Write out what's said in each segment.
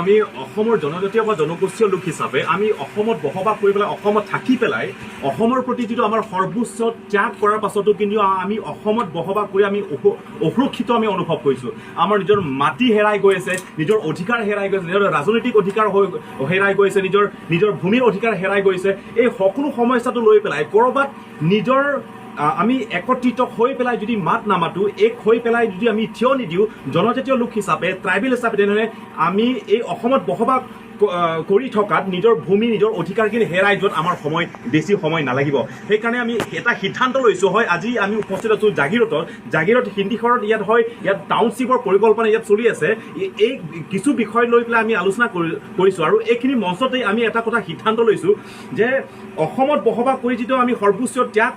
আমি অসমৰ জনজাতীয় বা জনগোষ্ঠীয় লোক হিচাপে আমি অসমত বসবাস কৰি পেলাই, অসমত থাকি পেলাই, অসমৰ প্ৰতি যিটো আমাৰ সৰ্বোচ্চ ত্যাগ কৰাৰ পাছতো কিন্তু আমি অসমত বসবাস কৰি আমি অসুৰক্ষিত আমি অনুভৱ কৰিছোঁ। আমাৰ নিজৰ মাটি হেৰাই গৈ আছে, নিজৰ অধিকাৰ হেৰাই গৈছে, নিজৰ ৰাজনৈতিক অধিকাৰ হৈ হেৰাই গৈছে, নিজৰ নিজৰ ভূমিৰ অধিকাৰ হেৰাই গৈছে। এই সকলো সমস্যাটো লৈ পেলাই ক'ৰবাত নিজৰ আমি একত্ৰিত হৈ পেলাই যদি মাত নামাতো, এক হৈ পেলাই যদি আমি থিয় নিদিওঁ জনজাতীয় লোক হিচাপে, ট্ৰাইবেল হিচাপে, তেনেহ'লে আমি এই অসমত বসবাস কৰি থকাত নিজৰ ভূমি, নিজৰ অধিকাৰখিনি হেৰাই যোৱাত আমাৰ সময় বেছি সময় নালাগিব। সেইকাৰণে আমি এটা সিদ্ধান্ত লৈছোঁ। হয়, আজি আমি উপস্থিত আছোঁ জাগিৰোডত। জাগিৰোড হিন্দীখৰত ইয়াত হয়, ইয়াত টাউনশ্বিপৰ পৰিকল্পনা ইয়াত চলি আছে। এই কিছু বিষয় লৈ পেলাই আমি আলোচনা কৰিছোঁ আৰু এইখিনি মঞ্চতেই আমি এটা কথা সিদ্ধান্ত লৈছোঁ যে অসমত বসবাস কৰি যিটো আমি সৰ্বোচ্চ ত্যাগ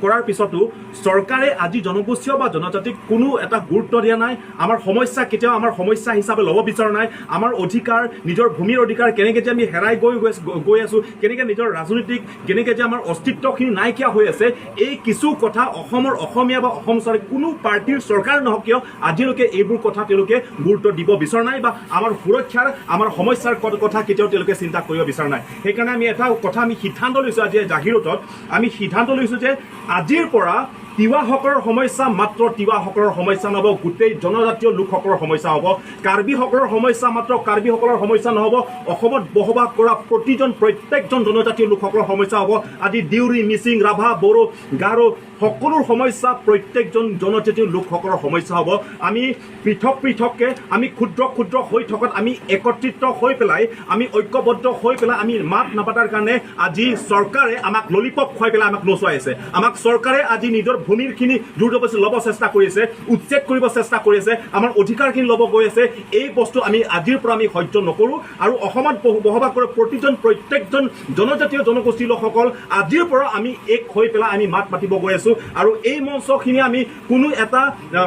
কৰাৰ পিছতো চৰকাৰে আজি জনগোষ্ঠীয় বা জনজাতিক কোনো এটা গুৰুত্ব দিয়া নাই। আমাৰ সমস্যা কেতিয়াও আমাৰ সমস্যা হিচাপে ল'ব বিচৰা নাই। আমাৰ অধিকাৰ, নিজৰ ভূমিৰ অধিকাৰ কেনেকৈ যে আমি হেৰাই গৈ গৈ গৈ আছোঁ, কেনেকৈ নিজৰ ৰাজনৈতিক, কেনেকৈ যে আমাৰ অস্তিত্বখিনি নাইকিয়া হৈ আছে, এই কিছু কথা অসমৰ অসমীয়া বা অসম চৰকাৰ, কোনো পাৰ্টীৰ চৰকাৰ নহওক কিয়, আজিলৈকে এইবোৰ কথা তেওঁলোকে গুৰুত্ব দিব বিচৰা নাই বা আমাৰ সুৰক্ষাৰ, আমাৰ সমস্যাৰ কথা কেতিয়াও তেওঁলোকে চিন্তা কৰিব বিচৰা নাই। সেইকাৰণে আমি এটা কথা আমি সিদ্ধান্ত লৈছোঁ। আজি জাগিৰোডত আমি সিদ্ধান্ত লৈছোঁ যে আজিৰ পৰা তিৱাসকলৰ সমস্যা মাত্ৰ তিৱাসকলৰ সমস্যা নহ'ব, গোটেই জনজাতীয় লোকসকলৰ সমস্যা হ'ব। কাৰ্বিসকলৰ সমস্যা মাত্ৰ কাৰ্বিসকলৰ সমস্যা নহ'ব, অসমত বসবাস কৰা প্ৰতিজন, প্ৰত্যেকজন জনজাতীয় লোকসকলৰ সমস্যা হ'ব। আজি দেউৰী, মিচিং, ৰাভা, বড়ো, গাৰো সকলোৰ সমস্যা, প্ৰত্যেকজন জনজাতীয় লোকসকলৰ সমস্যা হ'ব। আমি পৃথক পৃথককৈ, আমি ক্ষুদ্ৰ ক্ষুদ্ৰ হৈ থকাত আমি একত্ৰিত হৈ পেলাই, আমি ঐক্যবদ্ধ হৈ পেলাই আমি মাত নাপাতাৰ কাৰণে আজি চৰকাৰে আমাক ললিপপ খুৱাই পেলাই আমাক নচুৱাই আছে। আমাক চৰকাৰে আজি নিজৰ ভূমিৰখিনি জোৰ জবৰদস্তি ল'ব চেষ্টা কৰি আছে, উচ্ছেদ কৰিব চেষ্টা কৰি আছে, আমাৰ অধিকাৰখিনি ল'ব গৈ আছে। এই বস্তু আমি আজিৰ পৰা আমি সহ্য নকৰোঁ। আৰু অসমত বসবাস কৰা প্ৰতিজন, প্ৰত্যেকজন জনজাতীয় জনগোষ্ঠীৰ লোকসকল আজিৰ পৰা আমি এক হৈ পেলাই আমি মাত মাতিব গৈ আছোঁ। আৰু এই মঞ্চখিনি আমি কোনো এটা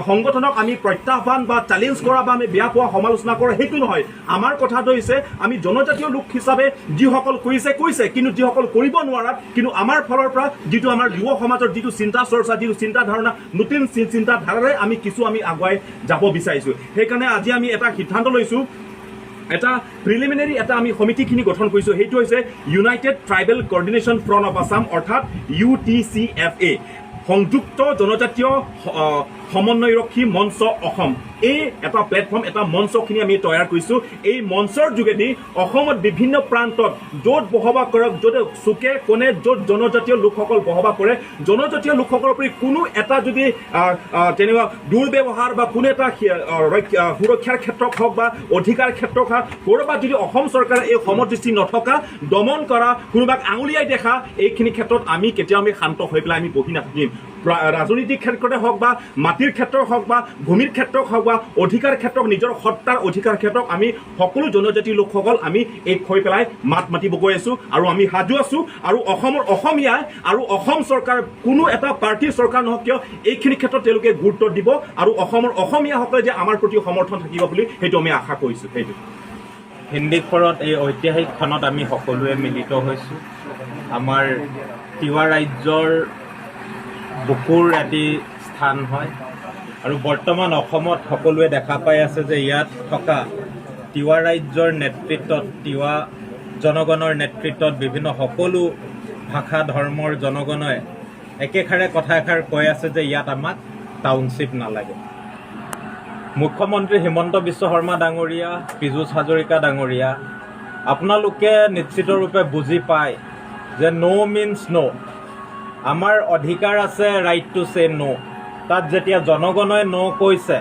সংগঠনক আমি প্ৰত্যাহ্বান বা চেলেঞ্জ কৰা বা আমি বেয়া পোৱা, সমালোচনা কৰা সেইটো নহয়। আমাৰ কথাটো হৈছে আমি জনজাতীয় লোক হিচাপে যিসকল কৰিছে কৰিছে, কিন্তু যিসকল কৰিব নোৱাৰাত, কিন্তু আমাৰ ফালৰ পৰা যিটো আমাৰ যুৱ সমাজৰ যিটো চিন্তা চৰ্চা, যিটো চিন্তাধাৰণা, নতুন চিন্তাধাৰাৰে আমি কিছু আমি আগুৱাই যাব বিচাৰিছোঁ। সেইকাৰণে আজি আমি এটা সিদ্ধান্ত লৈছোঁ। এটা প্ৰিলিমিনাৰী এটা আমি সমিতিখিনি গঠন কৰিছোঁ। সেইটো হৈছে United Tribal Coordination Front of Assam, অৰ্থাৎ ইউটিচিএফএ, সংযুক্ত জনজাতীয় সমন্বয়ৰক্ষী মঞ্চ অসম। এই এটা প্লেটফৰ্ম, এটা মঞ্চখিনি আমি তৈয়াৰ কৰিছোঁ। এই মঞ্চৰ যোগেদি অসমত বিভিন্ন প্ৰান্তত য'ত বসবাস কৰক, য'ত চুকে কোণে য'ত জনজাতীয় লোকসকল বসবাস কৰে, জনজাতীয় লোকসকলৰ প্ৰতি কোনো এটা যদি তেনেকুৱা দুৰ্ব্যৱহাৰ বা কোনো এটা সুৰক্ষাৰ ক্ষেত্ৰত হওক বা অধিকাৰ ক্ষেত্ৰত হওক, ক'ৰবাত যদি অসম চৰকাৰে এই সমদৃষ্টি নথকা, দমন কৰা, কোনোবাক আঙুলিয়াই দেখা, এইখিনি ক্ষেত্ৰত আমি কেতিয়াও আমি শান্ত হৈ পেলাই আমি বহি নাথাকিম। ৰাজনৈতিক ক্ষেত্ৰতে হওক বা মাটিৰ ক্ষেত্ৰত হওক বা ভূমিৰ ক্ষেত্ৰত হওক বা অধিকাৰ ক্ষেত্ৰত, নিজৰ সত্তাৰ অধিকাৰ ক্ষেত্ৰত আমি সকলো জনজাতিৰ লোকসকল আমি এক হৈ পেলাই মাত মাতিব গৈ আছো আৰু আমি সাজু আছো। আৰু অসমৰ অসমীয়া আৰু অসম চৰকাৰ, কোনো এটা পাৰ্টীৰ চৰকাৰ নহওক কিয়, এইখিনি ক্ষেত্ৰত তেওঁলোকে গুৰুত্ব দিব আৰু অসমৰ অসমীয়াসকলে যে আমাৰ প্ৰতি সমৰ্থন থাকিব বুলি সেইটো আমি আশা কৰিছোঁ সেইটো। হিন্দীখৰত এই ঐতিহাসিক ক্ষণত আমি সকলোৱে মিলিত হৈছোঁ। আমাৰ তিৱা ৰাজ্যৰ বুকুৰ এটি স্থান হয় আৰু বৰ্তমান অসমত সকলোৱে দেখা পাই আছে যে ইয়াত থকা তিৱা ৰাজ্যৰ নেতৃত্বত, তিৱা জনগণৰ নেতৃত্বত বিভিন্ন সকলো ভাষা ধৰ্মৰ জনগণে একেষাৰে কথা এষাৰ কৈ আছে যে ইয়াত আমাক টাউনশ্বিপ নালাগে। মুখ্যমন্ত্ৰী হিমন্ত বিশ্ব শৰ্মা ডাঙৰীয়া, পীযুষ হাজৰিকা ডাঙৰীয়া, আপোনালোকে নিশ্চিতৰূপে বুজি পায় যে ন' মিনছ ন'। আমাৰ অধিকাৰ আছে, ৰাইট টু চে ন'। তাত যেতিয়া জনগণই ন' কৈছে,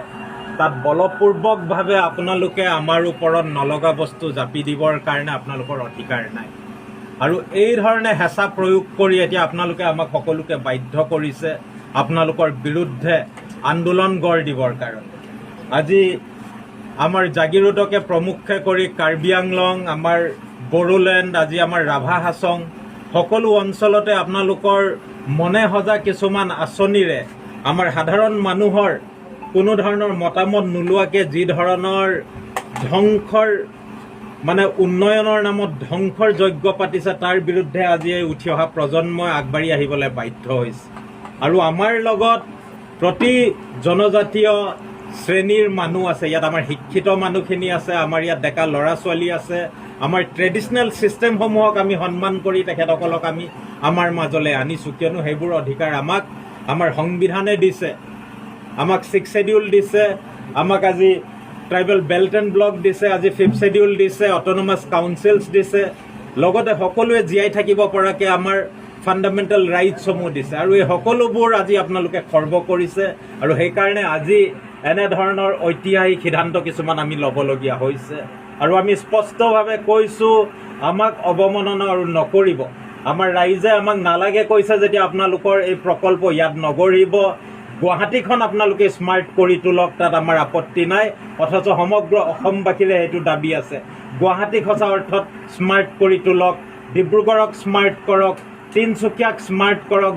তাত বলপূৰ্বকভাৱে আপোনালোকে আমাৰ ওপৰত নলগা বস্তু জাপি দিবৰ কাৰণে আপোনালোকৰ অধিকাৰ নাই। আৰু এই ধৰণে হেঁচা প্ৰয়োগ কৰি এতিয়া আপোনালোকে আমাক সকলোকে বাধ্য কৰিছে আপোনালোকৰ বিৰুদ্ধে আন্দোলন গঢ় দিবৰ কাৰণে। আজি আমাৰ জাগিৰোডকে প্ৰমুখ্যে কৰি কাৰ্বি আংলং, আমাৰ বড়োলেণ্ড, আজি আমাৰ ৰাভা হাছং সকলো অঞ্চলতে আপোনালোকৰ মনে সজা কিছুমান আঁচনিৰে আমাৰ সাধাৰণ মানুহৰ কোনো ধৰণৰ মতামত নোলোৱাকে যি ধৰণৰ ধ্বংসৰ, মানে উন্নয়নৰ নামত ধ্বংসৰ যজ্ঞ পাতিছে, তাৰ বিৰুদ্ধে আজি এই উঠি অহা প্ৰজন্মই আগবাঢ়ি আহিবলৈ বাধ্য হৈছে। আৰু আমাৰ লগত প্ৰতি জনজাতীয় শ্ৰেণীৰ মানুহ আছে ইয়াত। আমাৰ শিক্ষিত মানুহখিনি আছে, আমাৰ ইয়াত ডেকা ল'ৰা ছোৱালী আছে। আমাৰ ট্ৰেডিশ্যনেল ছিষ্টেমসমূহক আমি সন্মান কৰি তেখেতসকলক আমি আমাৰ মাজলৈ আনিছোঁ, কিয়নো সেইবোৰ অধিকাৰ আমাক আমাৰ সংবিধানে দিছে। আমাক ছিক্স শ্বেডিউল দিছে, আমাক আজি ট্ৰাইবেল বেল্ট এণ্ড ব্লক দিছে, আজি ফিফ্থ শ্বেডিউল দিছে, অট'নমাছ কাউন্সিলছ দিছে, লগতে সকলোৱে জীয়াই থাকিব পৰাকৈ আমাৰ ফাণ্ডামেণ্টেল ৰাইটছসমূহ দিছে। আৰু এই সকলোবোৰ আজি আপোনালোকে খৰ্ব কৰিছে আৰু সেইকাৰণে আজি এনেধৰণৰ ঐতিহাসিক সিদ্ধান্ত কিছুমান আমি ল'বলগীয়া হৈছে। আৰু আমি স্পষ্টভাৱে কৈছোঁ, আমাক অৱমাননা আৰু নকৰিব। আমাৰ ৰাইজে আমাক নালাগে কৈছে যেতিয়া আপোনালোকৰ এই প্ৰকল্প ইয়াত নগঢ়িব। গুৱাহাটীখন আপোনালোকে স্মাৰ্ট কৰি তোলক, তাত আমাৰ আপত্তি নাই। অথচ সমগ্ৰ অসমবাসীৰে সেইটো দাবী আছে, গুৱাহাটীক সঁচা অৰ্থত স্মাৰ্ট কৰি তোলক, ডিব্ৰুগড়ক স্মাৰ্ট কৰক, তিনিচুকীয়াক স্মাৰ্ট কৰক,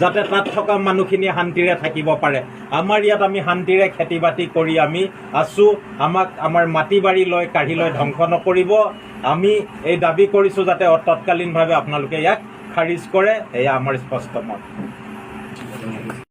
যাতে তাত থকা মানুহখিনিয়ে শান্তিৰে থাকিব পাৰে। আমাৰ ইয়াত আমি শান্তিৰে খেতি বাতি কৰি আমি আছোঁ। আমাক আমাৰ মাটি বাৰী লৈ কাঢ়ি লৈ ধ্বংস নকৰিব। আমি এই দাবী কৰিছোঁ যাতে তৎকালীনভাৱে আপোনালোকে ইয়াক খাৰিজ কৰে। এয়া আমাৰ স্পষ্ট মত।